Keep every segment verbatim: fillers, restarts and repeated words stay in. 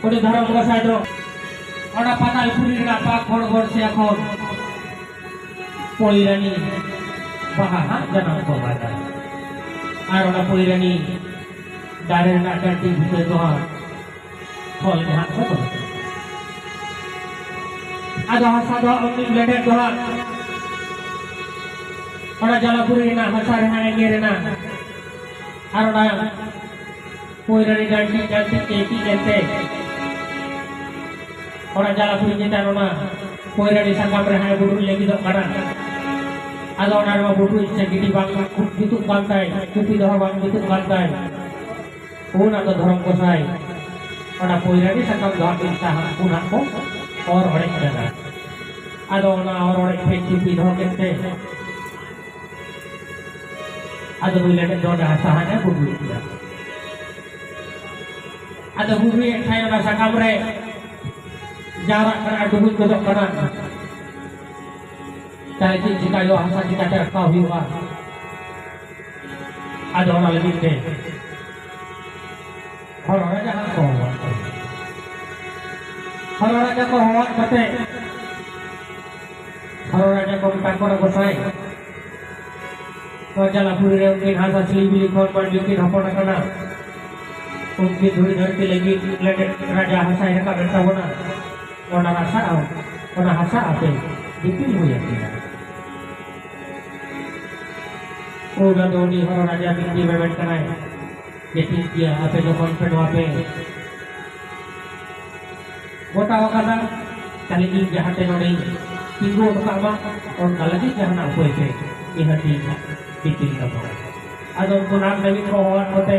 ᱩᱱᱤ ᱫᱷᱚᱨᱚᱢ ᱜᱚᱸᱥᱟᱭ ᱫᱚ ᱚᱱᱟ ᱯᱟᱛᱟᱞᱯᱩᱨᱤ ᱨᱮᱱᱟᱜ ᱯᱟᱠ ᱦᱚᱲ ᱜᱚᱲᱥᱮ ᱠᱷᱚᱱ ᱯᱚᱭᱨᱟᱱᱤ ᱵᱟᱦᱟ ᱦᱟᱸᱜ ᱡᱟᱱᱟᱢ ᱠᱚ ᱮᱢᱟᱫᱟ᱾ ᱟᱨ ᱚᱱᱟ ᱯᱚᱭᱨᱟᱱᱤ ᱫᱟᱨᱮ ᱨᱮᱱᱟᱜ ᱰᱟᱹᱱᱴᱤ ᱵᱩᱴᱟᱹ ᱫᱚ ᱦᱟᱸᱜ ᱯᱷᱚᱞ ᱜᱮ ᱦᱟᱸᱜ ᱠᱚ ᱫᱚᱦᱚ ᱠᱮᱫᱟ᱾ ᱟᱫᱚ ᱦᱟᱥᱟ ᱫᱚ ᱦᱟᱸᱜ ᱩᱱᱤ ᱞᱮᱸᱰᱮᱫ ᱫᱚ ᱦᱟᱸᱜ ᱚᱱᱟ ᱡᱟᱞᱟᱯᱩᱨᱤ ᱨᱮᱱᱟᱜ ᱦᱟᱥᱟ ᱨᱮ ᱦᱟᱸᱜ ᱮ ᱜᱮᱨ ᱮᱱᱟ᱾ ᱟᱨ ᱚᱱᱟ ᱯᱚᱭᱨᱟᱱᱤ ᱰᱟᱹᱱᱴᱤ ᱰᱟᱹᱱᱴᱤ ᱛᱮ ᱪᱮᱫ ᱮᱱᱛᱮ ᱚᱱᱟ ᱡᱟᱞᱟᱯᱩᱨᱤ ᱪᱮᱛᱟᱱ ᱚᱱᱟ ᱯᱚᱭᱨᱟᱱᱤ ᱥᱟᱠᱟᱢ ᱨᱮ ᱦᱟᱸᱜ ᱵᱩᱰᱨᱩᱡ ᱞᱟᱹᱜᱤᱫᱚᱜ ᱠᱟᱱᱟ᱾ ᱟᱫᱚ ᱚᱱᱟ ᱨᱮᱢᱟ ᱵᱩᱰᱨᱩᱡ ᱥᱮ ᱜᱤᱰᱤ ᱵᱟᱝ ᱡᱩᱛᱩᱜ ᱠᱟᱱ ᱛᱟᱭ, ᱪᱩᱯᱤ ᱫᱚᱦᱚ ᱵᱟᱝ ᱡᱩᱛᱩᱜ ᱠᱟᱱ ᱛᱟᱭ᱾ ᱩᱱ ᱟᱫᱚ ᱫᱷᱚᱨᱚᱢ ᱜᱚᱸᱥᱟᱭ ᱚᱱᱟ ᱯᱚᱭᱨᱟᱱᱤ ᱥᱟᱠᱟᱢ ᱫᱚ ᱦᱟᱸᱜ ᱢᱤᱫ ᱥᱟᱦᱟ ᱩᱱ ᱦᱟᱸᱜ ᱠᱚ ᱚᱨ ᱚᱲᱮᱡ ᱠᱟᱫᱟ᱾ ᱟᱫᱚ ᱚᱱᱟ ᱚᱨ ᱚᱲᱮᱡ ᱴᱷᱮᱱ ᱪᱩᱯᱤ ᱫᱚᱦᱚ ᱠᱮᱫ ᱛᱮ ᱟᱫᱚ ᱱᱩᱭ ᱞᱮᱸᱰᱮᱫ ᱫᱚ ᱚᱸᱰᱮ ᱦᱟᱥᱟ ᱦᱟᱸᱜ ᱮ ᱵᱩᱰᱨᱩᱡ ᱠᱮᱫᱟ᱾ ᱟᱫᱚ ᱵᱩᱰᱨᱩᱡ ᱮᱱ ᱠᱷᱟᱱ ᱚᱱᱟ ᱥᱟᱠᱟᱢ ᱨᱮ ᱡᱟᱣᱨᱟᱜ ᱠᱟᱱᱟ, ᱰᱩᱵᱩᱡ ᱜᱚᱫᱚᱜ ᱠᱟᱱᱟ᱾ ᱛᱟᱦᱞᱮ ᱪᱮᱫ ᱪᱤᱠᱟᱹ ᱦᱩᱭᱩᱜᱼᱟ? ᱦᱟᱥᱟ ᱪᱤᱠᱟᱹᱛᱮ ᱨᱟᱠᱟᱵ ᱦᱩᱭᱩᱜᱼᱟ? ᱟᱫᱚ ᱚᱱᱟ ᱞᱟᱹᱜᱤᱫ ᱛᱮ ᱦᱚᱨᱚ ᱨᱟᱡᱟ ᱦᱟᱸᱜ ᱠᱚ ᱦᱚᱦᱚᱣᱟᱫ ᱠᱚᱣᱟ᱾ ᱦᱚᱨᱚ ᱨᱟᱡᱟ ᱠᱚ ᱦᱚᱦᱚᱣᱟᱫ ᱠᱟᱛᱮ ᱦᱚᱨᱚ ᱨᱟᱡᱟ ᱠᱚ ᱢᱮᱛᱟ ᱠᱚᱣᱟ, ᱜᱚᱸᱥᱟᱭ, ᱱᱚᱣᱟ ᱡᱟᱞᱟᱯᱩᱨᱤ ᱨᱮ ᱩᱱᱠᱤᱱ ᱦᱟᱸᱥ ᱦᱟᱸᱥᱞᱤ ᱵᱤᱞᱤ ᱠᱷᱚᱱ ᱢᱟᱹᱱᱢᱤ ᱠᱤᱱ ᱦᱚᱯᱚᱱ ᱟᱠᱟᱱᱟ᱾ ᱩᱱᱠᱤᱱ ᱫᱷᱩᱲᱤ ᱫᱷᱟᱹᱨᱛᱤ ᱞᱟᱹᱜᱤᱫ ᱞᱮᱸᱰᱮᱫ ᱨᱟᱡᱟ ᱦᱟᱥᱟᱭ ᱨᱟᱠᱟᱵ ᱮᱱ ᱛᱟᱵᱚᱱᱟ᱾ ᱚᱱᱟ ᱦᱟᱥᱟ, ᱚᱱᱟ ᱦᱟᱥᱟ ᱟᱯᱮ ᱫᱤᱯᱤᱞ ᱦᱩᱭ ᱟᱯᱮᱭᱟ᱾ ᱚᱱᱟ ᱫᱚ ᱩᱱᱤ ᱦᱚᱨᱚ ᱨᱟᱡᱟ ᱵᱤᱱᱛᱤ ᱢᱮᱢᱮᱱ ᱠᱟᱱᱟᱭ ᱡᱮ, ᱴᱷᱤᱠ ᱜᱮᱭᱟ, ᱟᱯᱮ ᱡᱚᱠᱷᱚᱱ ᱯᱮ ᱱᱚᱣᱟ ᱯᱮ ᱜᱚᱴᱟ ᱟᱠᱟᱫᱟ, ᱛᱟᱦᱞᱮ ᱤᱧ ᱡᱟᱦᱟᱸ ᱛᱮ ᱱᱚᱰᱮᱧ ᱛᱤᱸᱜᱩ ᱟᱠᱟᱫ ᱢᱟ, ᱚᱱᱠᱟ ᱞᱟᱹᱜᱤᱫ ᱡᱟᱦᱟᱱᱟᱜ ᱩᱯᱟᱹᱭ ᱯᱮ ᱱᱤᱦᱟᱹᱛᱤᱧ ᱫᱤᱯᱤᱞ ᱠᱟᱢᱟ᱾ ᱟᱫᱚ ᱩᱱᱠᱩ ᱱᱟᱜ ᱞᱟᱹᱜᱤᱫ ᱠᱚ ᱦᱚᱦᱚᱣᱟᱫ ᱠᱚᱛᱮ,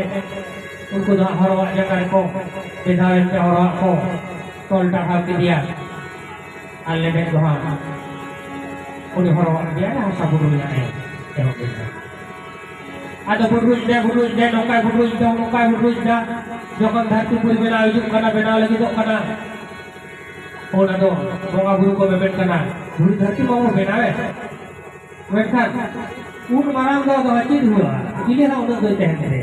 ᱩᱱᱠᱩ ᱫᱚ ᱦᱟᱸᱜ ᱦᱚᱨᱚᱣᱟᱜ ᱡᱟᱸᱜᱟ ᱨᱮᱠᱚ ᱵᱮᱫᱷᱟᱣ ᱮᱱ ᱛᱮ ᱦᱚᱨᱚᱣᱟᱜ ᱠᱚ ᱛᱚᱞ ᱴᱟᱨᱦᱟᱣ ᱠᱮᱫᱮᱭᱟ᱾ ᱟᱨ ᱞᱮᱸᱰᱮᱫ ᱫᱚ ᱦᱟᱸᱜ ᱩᱱᱤ ᱦᱚᱨᱚᱣᱟᱜ ᱜᱮ ᱦᱟᱥᱟ ᱵᱩᱰᱨᱩᱡ ᱨᱮᱱᱟᱜ ᱮ ᱮᱦᱚᱵ ᱮᱫᱟ᱾ ᱟᱫᱚ ᱵᱩᱰᱨᱩᱡ ᱫᱮ, ᱵᱩᱰᱨᱩᱡ ᱫᱮ, ᱱᱚᱝᱠᱟᱭ ᱵᱩᱰᱨᱩᱡ ᱫᱟ, ᱱᱚᱝᱠᱟᱭ ᱵᱩᱰᱨᱩᱡ ᱫᱟ᱾ ᱡᱚᱠᱷᱚᱱ ᱫᱷᱟᱹᱨᱛᱤ ᱯᱩᱨᱤ ᱵᱮᱱᱟᱣ ᱦᱤᱡᱩᱜ ᱠᱟᱱᱟ, ᱵᱮᱱᱟᱣ ᱞᱟᱹᱜᱤᱫᱚᱜ ᱠᱟᱱᱟ, ᱚᱱᱟ ᱫᱚ ᱵᱚᱸᱜᱟ ᱵᱩᱨᱩ ᱠᱚ ᱢᱮᱢᱮᱱ ᱠᱟᱱᱟ, ᱫᱷᱩᱲᱤ ᱫᱷᱟᱹᱨᱛᱤ ᱢᱟᱵᱚ ᱵᱮᱱᱟᱣᱮᱫ, ᱢᱮᱱᱠᱷᱟᱱ ᱩᱱ ᱢᱟᱨᱟᱝ ᱫᱚ ᱟᱫᱚ ᱪᱮᱫ ᱦᱩᱭᱩᱜᱼᱟ? ᱪᱤᱞᱤ ᱦᱚᱸ ᱩᱱᱟᱹᱜ ᱫᱚᱭ ᱛᱟᱦᱮᱱ ᱛᱮ,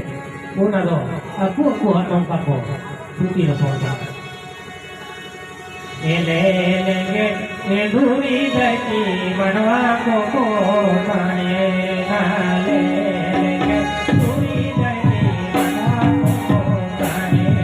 ᱚᱱᱟ ᱫᱚ ᱟᱠᱚ ᱟᱠᱚᱣᱟᱜ ᱱᱚᱝᱠᱟ ᱠᱚ ᱛᱷᱩᱛᱤ ᱨᱚᱯᱚᱲ ᱠᱟᱱᱟ᱾ ᱮᱞᱮ ᱞᱮᱸᱜᱮ ᱫᱷᱩᱲᱤ ᱫᱷᱟᱹᱨᱛᱤ ᱢᱟᱱᱣᱟ ᱠᱚᱠᱚ ᱠᱟᱬᱮᱱᱟ᱾ ᱞᱮ ᱞᱮᱸᱜᱮ ᱫᱷᱩᱲᱤ ᱫᱷᱟᱹᱨᱛᱤ ᱢᱟᱱᱣᱟ ᱠᱚᱠᱚ ᱠᱟᱬᱮᱱᱟ᱾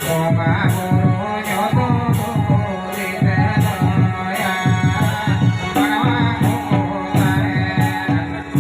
ᱵᱚᱸᱜᱟ ᱵᱩᱨᱩ ᱧᱩᱛᱩᱢ ᱫᱚᱠᱚ ᱩᱪᱷᱟᱹᱱ ᱫᱚᱦᱚᱭᱟ᱾ ᱢᱟᱱᱣᱟ ᱠᱚᱠᱚ ᱠᱟᱬᱮᱱᱟ᱾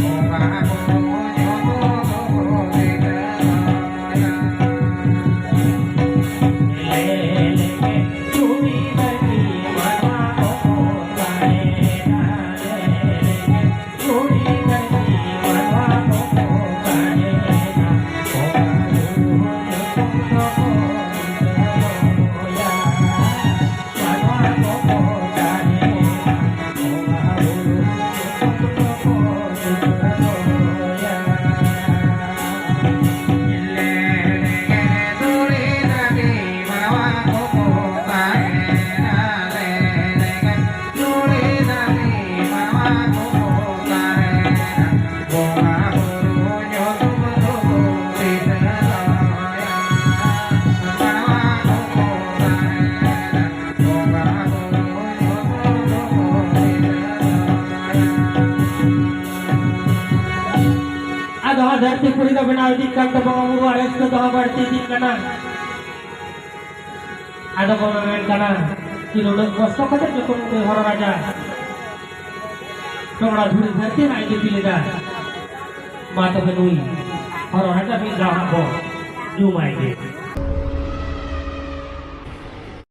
ᱟᱫᱚ ᱦᱟᱸᱜ ᱫᱷᱟᱹᱨᱛᱤ ᱯᱩᱨᱤ ᱫᱚ ᱵᱮᱱᱟᱣ ᱤᱫᱤᱜ ᱠᱟᱱ ᱛᱟᱵᱚᱱᱟ, ᱵᱚᱸᱜᱟ ᱵᱩᱨᱩᱣᱟᱜ ᱨᱟᱹᱥᱠᱟᱹ ᱫᱚ ᱦᱟᱸᱜ ᱵᱟᱹᱲᱛᱤ ᱤᱫᱤᱜ ᱠᱟᱱᱟ᱾ ᱟᱫᱚ ᱠᱚ ᱢᱮᱱ ᱠᱟᱱᱟ ᱡᱮ ᱱᱩᱱᱟᱹᱜ ᱠᱚᱥᱴᱚ ᱠᱟᱛᱮ ᱡᱚᱠᱷᱚᱱ ᱩᱱᱤ ᱦᱚᱨᱚ ᱨᱟᱡᱟ ᱴᱚᱜᱲᱟ ᱫᱷᱩᱲᱤ ᱫᱷᱟᱹᱨᱛᱤ ᱦᱟᱸᱜ ᱮ ᱫᱤᱯᱤᱞ ᱮᱫᱟ, ᱢᱟ ᱛᱚᱵᱮ ᱱᱩᱭ ᱦᱚᱨᱚ ᱨᱟᱡᱟ ᱢᱤᱫ ᱫᱷᱟᱣ ᱦᱟᱸᱜ ᱵᱚ ᱧᱩᱢᱟᱭ ᱜᱮ᱾